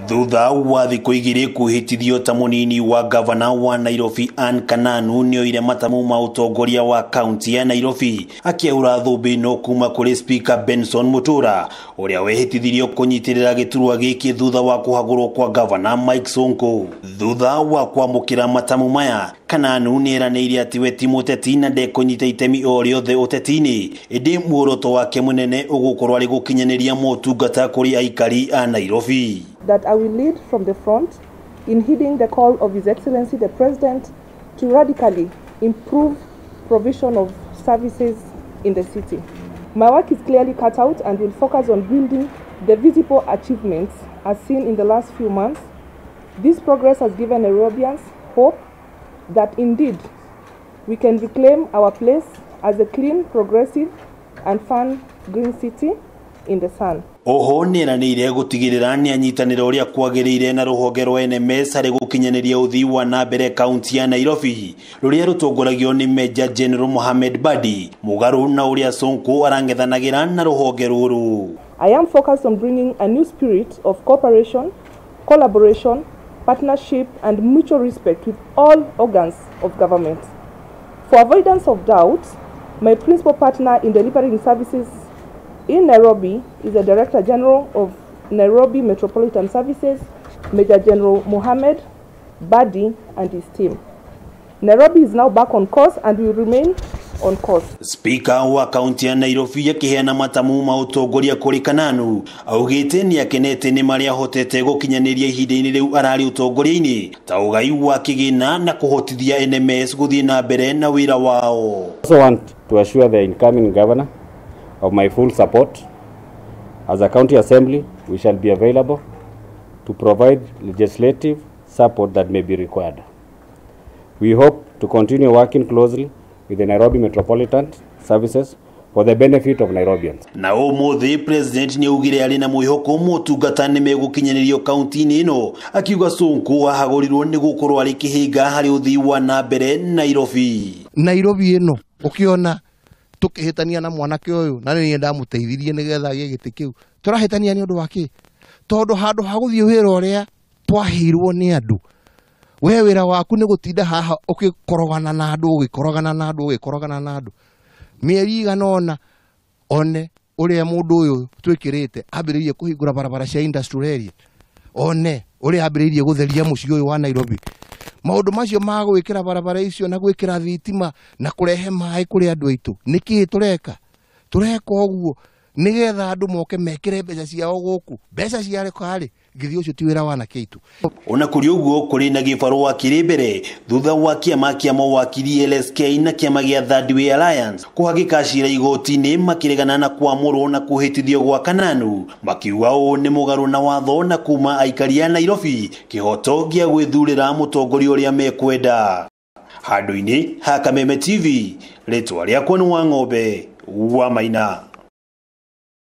Thutha wa thikũ igĩrĩ kwĩhĩtithio ta mũnini wa gavana wa Nairobi Ann Kananu nĩoire matamu ma ũtongoria wa kaunti ya Nairobi akĩaura thũmbĩ ĩno kuma kũrĩ Speaker Benson Mutura ũrĩa wehĩtithirio kũnyitĩrĩra gĩturwa gĩkĩ thutha wa kũhagũrwo kwa gavana Mike Sonko. Thutha wa kwamũkĩra matamu maya, Kananu nĩeranĩire atĩ we ti mũteti na ndekũnyita itemi o rĩothe ũteti-inĩ, ĩndĩ muoroto wake mũnene ũgũkorwo arĩ gũkinyanĩria motungata kũrĩ aikari a Nairobi. That I will lead from the front in heeding the call of His Excellency the President to radically improve provision of services in the city. My work is clearly cut out and will focus on building the visible achievements as seen in the last few months. This progress has given Nairobians hope that indeed we can reclaim our place as a clean, progressive and fun green city in the sun. Oho nĩeranĩire gũtigĩrĩra nĩanyitanĩra ũrĩa kwagĩrĩire na rũhonge rwa NMS harĩ gũkinyanĩria ũthii wa na mbere kaunti ya Nairobi rũrĩa rũtongoragio nĩ Major General Mohamed Badi mũgarũ na ũrĩa Sonko arang'ethanagĩra na rũhonge rũrũ. I am focused on bringing a new spirit of cooperation, collaboration, partnership and mutual respect with all organs of government. For avoidance of doubt, my principal partner in delivering services in Nairobi is the Director General of Nairobi Metropolitan Services, Major General Mohamed Badi and his team. Nairobi is now back on course and will remain on course. Speaker wa kaunti ya Nairobi akiheana matamu ma ũtongoria kũrĩ Kananu augĩte nĩakenete nĩ marĩa ahotete gũkinyanĩria ihinda-inĩ rĩu ararĩ ũtongoria-inĩ ta ũgai wa kĩgĩna na kũhotithia NMS gũthiĩ na mbere na wĩra wao. I also want to assure the incoming governor of my full support. As a county assembly, we shall be available to provide legislative support that may be required. We hope to continue working closely with the Nairobi Metropolitan Services for the benefit of Nairobians. Na ũmũthĩ President nĩaugire arĩ na mwĩhoko motungata nĩmegũkinyanĩrio kaunti-inĩ ĩno, akiuga Sonko ahagũrirwo nĩ gũkorwo arĩ kĩhĩnga harĩ ũthii wa na mbere Nairobi. Nairobi ĩno ũkĩona tukihitania na mwanake uyu na ni ndamuteithirie nigetha agie giti kiu turahitania ni undu wake tondu handu ha guthii wira uria twahirwo ni andu we wira waku ni gutinda haha ukikorogana na andu ugikorogana na andu ugikorogana na andu mieri igana ona one uria mundu uyu twikirite ambiririe kuhingura barabara cia industrial area one uria ambiririe gutheria mucii uyu wa Nairobi maundu macio ma gwikira barabara icio na gwikira thitima na kurehe mai kuri andu aitu niki tureka tureka uguo nigetha andu moke mekire mbeca ciao guku mbeca ciareka ri ngithi ucio ti wira wana keitu. Ona kuri uguo kuri na gibarua kiri mbere thutha wa kiama kia mawakiri LSK na kiama gia Third Way Alliance kuhagika cira igoti-inĩ makiregana na kwamũrwo na kuhĩtithio gwa Kananu makiuga ũũ nĩ mũgarũ na watho na kuma aikari a Nairobi kĩhoto gĩa gwĩthurĩra mũtongoria ũrĩa mekwenda. Handũ-inĩ ha Kameme TV, rĩtwa rĩakwa nĩ Wang'ombe wa Maina.